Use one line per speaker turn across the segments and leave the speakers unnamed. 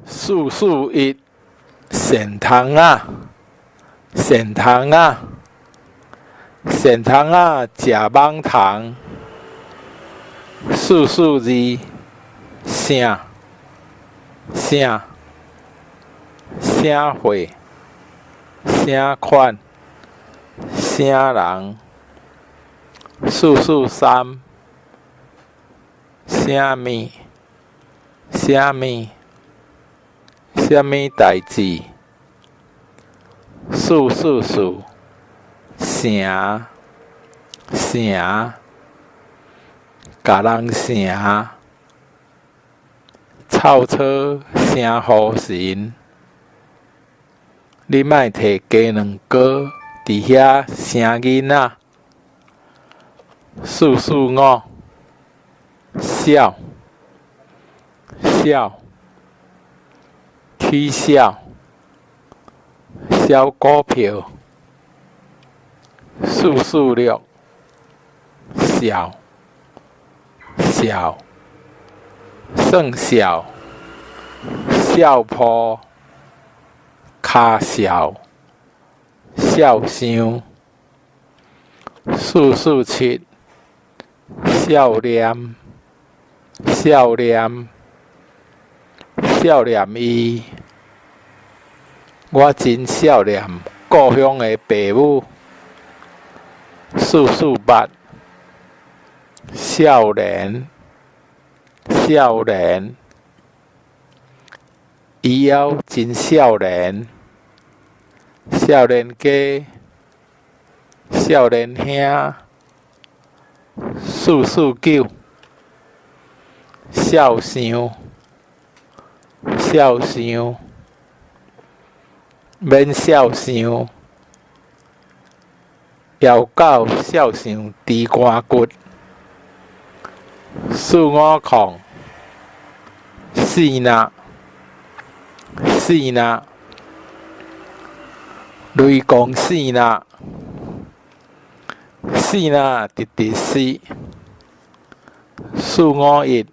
四四一，鱔蟲仔，鱔蟲仔，鱔蟲仔食蠓蟲。四四二，啥啥啥貨啥款啥人。四四三，啥物啥物啥物代誌。四四四，城城共人城，臭草生雨神。你莫提雞卵糕佇遐生囡仔。四四五，痟痟起痟，痟股票。四四六，痟痟算痟，笑破，跤數，痟想。四四七，少念少念少念伊。我真少念故鄉的爸母。四四八，少年少年，伊猶真少年。少年家，少年兄。四四九，痟想痟想，免痟想。枵狗痟想豬肝骨。四五空，四若四若，雷公四若，四若直直死。四五一，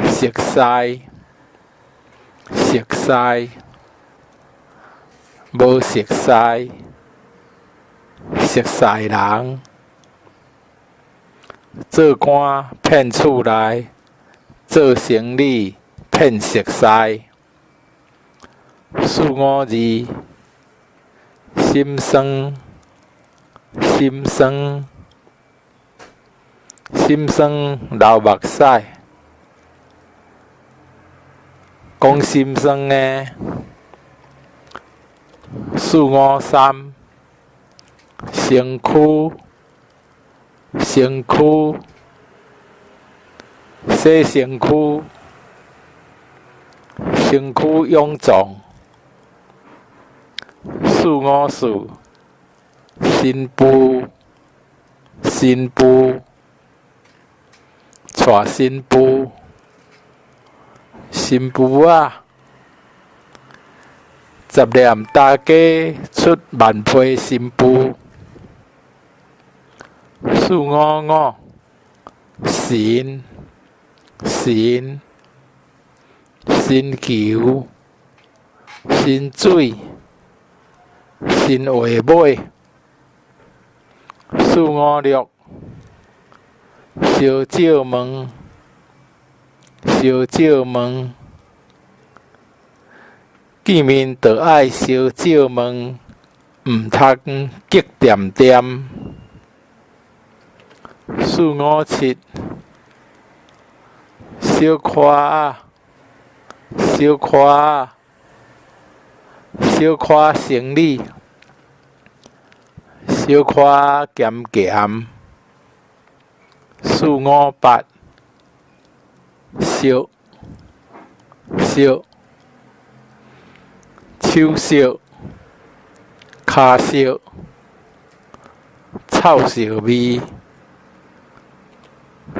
熟似熟似，無熟似，熟似人。做官騙厝內，做生理騙熟似。四五二，心酸心酸，心酸流目屎。講心酸的。四五三，身軀身軀，洗身軀，身軀臃腫。四五四，新婦新婦，娶新婦，新婦仔。十念大家出萬批新婦。四五五，神神，新球，薪水，新話尾。四五六，相借問相借問，見面就愛相借問，毋通激恬恬。四五七，小可仔小可仔，小可生理，小可鹹鹹。四五八，燒燒，手燒，跤燒，臭臊味。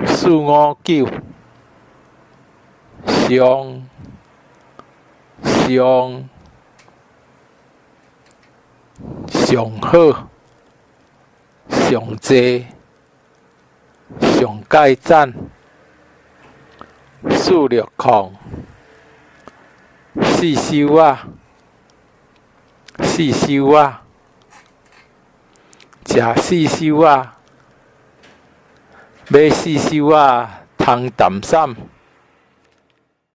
四五九，上上上好，上濟，上蓋讚。四六空，四收仔，四收仔，食四收仔，買四收仔通淡散。